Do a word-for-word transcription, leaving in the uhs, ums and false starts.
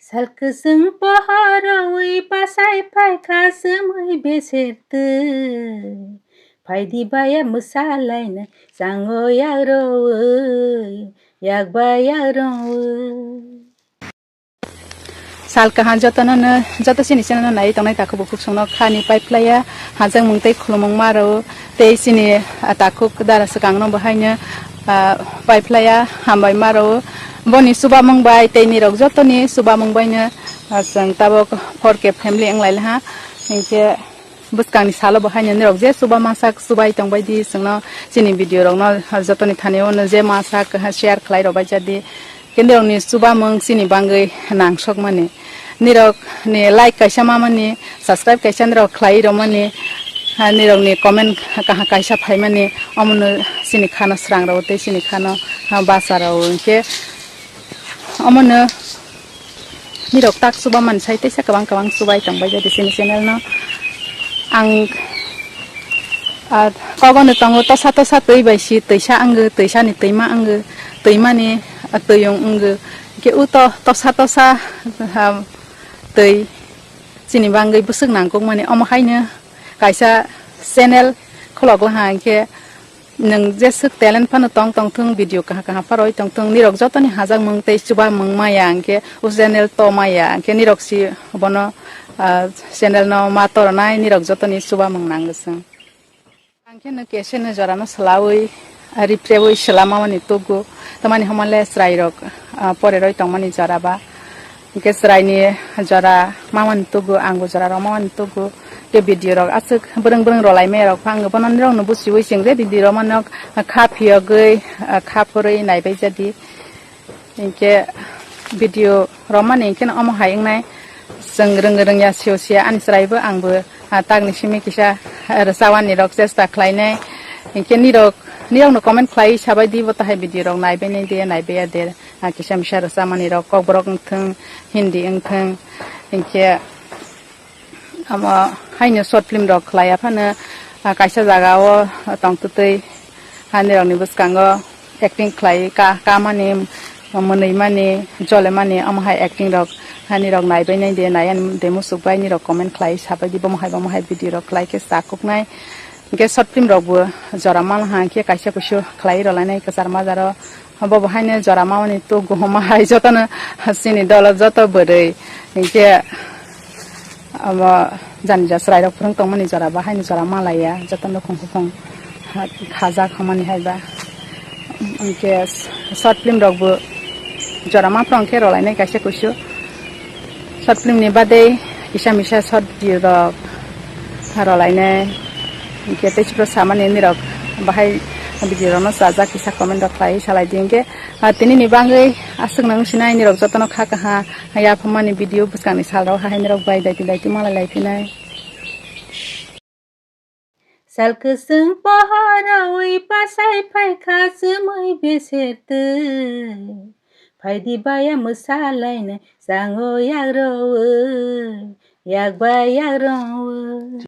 Sal kwchwng pohorowi pasai phaikha chumui beser twi. Phaidi baya mwsalaina chango yagrowi, yakba yagrowi. Sal kaham jotono no, joto chini channel no nai tongnai takhuk bukhuk songno khani paiphlaiya, hajak mung tei khulumung maro tei chini, ah, takhuk dara swkang no bo haino, ah, paiphlaiya, hambai maro. Boni chubamung bai tei nirok jotoni chubamung bai no, ah, chwng tabok four K family wng lai ha. Hinkhe bwskangni salo bo haino nirok je chuba masa chubai tongbai di chwngno chini video rok no, ah, jotoni thani o no je masa share khlai rw bai ja di. Khe nirokni chubamung chini bagwi nangsokmani. Nirokni like kaisa mamani, subscribe kaisa nirok khlai romani, ha, nirokni comment kaha kaisa phaimani, omono chini khano srang rwo tei chini khano, ha, bacha rwo. Hinkhe omono nirok tak chubamani sai teisa kwbang kwbang chubai tongbai jadi chini channel no. Ang, ah, kogono tongo tosa tosa twi bai si twisa ango, twisani twima ango, twimani, ah, twi wng ango. Hinkhe o to tosa tosa, ah, twi chini bagwi bwswk nangkukmani, omo haino kaisa channel khulok laha hinkhe nwng jeswk talent phano tong tongthung, video kaha kaha phano rwui tongthung, nirok jotoni hajakmung tei chubamung maya hinkhe o channel to maya hinkhe nirok si bono, ah, channel no ma toronai, nirok jotoni chubamung nango chwng. Ang khe no keseno jorano swlaui, ah, ripreui swlamamani tugo. Tamani hwnmale chwrairok, ah, poreroi tongmani jora ba. Hinkhe chwraini jora mamani tugo, angbo jora rok mamani tugo. Tei video rok aswk bwrwng bwrwng rwlaimaya rok pha, ang bono nirokno buchiui chwng je video rok mano kha phiyogwi, ah, kha phurwi naibai jadi. Hinkhe video romani hinkhe omo hai wngnai, chwng rwng rwngya sio sia ani chwraibo angbo, ah, takni simi kisa, ah, rwchawani rok chesta khlainai. Hinkhe nirok, nirokno comment khlai sabai di bo tahai video rok naibai nai de, naibai ya de, ah, kisa misa rwchamani rok kokborok wngthung, Hindi wngthung. Hinkhe Omo haino short film rok khlai ya phano, ah, kaisa jaga o tong twtwi hani rok ni bwskango acting khlai ka, kamani, mwnwi mani, jole mani, omo hai acting rok hani rok naibai nai de, nai ani de musuk bai nirok comment khlai sabai di, bomo hai bomo hai video rok khlai khe cha kuknai. Hinkhe short film rok bo jora manha hinkhe kaisa kuisu khlai rw lainai kwchar majaro. Bo bo haino jora mamani tugo homa hai jotono chini dolo joto bwrwi. Hinkhe omo jani ja chwrairok phwrwng tongmani jora ba haino jora malaiya jotono khung khung khajak homani hai ba. Hinkhe short film rok bo jora ma phwrwng khe rwlainai kaisa kuisu. Short film ni badei kisa misa short video rok rwlainai. Hinkhe tei chwpra samani nirok bahai video rokno chajak kisa comment rok khlai salai di hinkhe. Ah, tini ni bagwi aswk nang sinai nirok jotono kha kaha yaphangmani video bwskangni sal rok hai nirok bai daiti daiti malai lai phinai. Sal kwchwng pohorowi pasai phaikha chumui beser twi. Phaidi baya mwsalaina chango yagrowi, yakba yagrowi.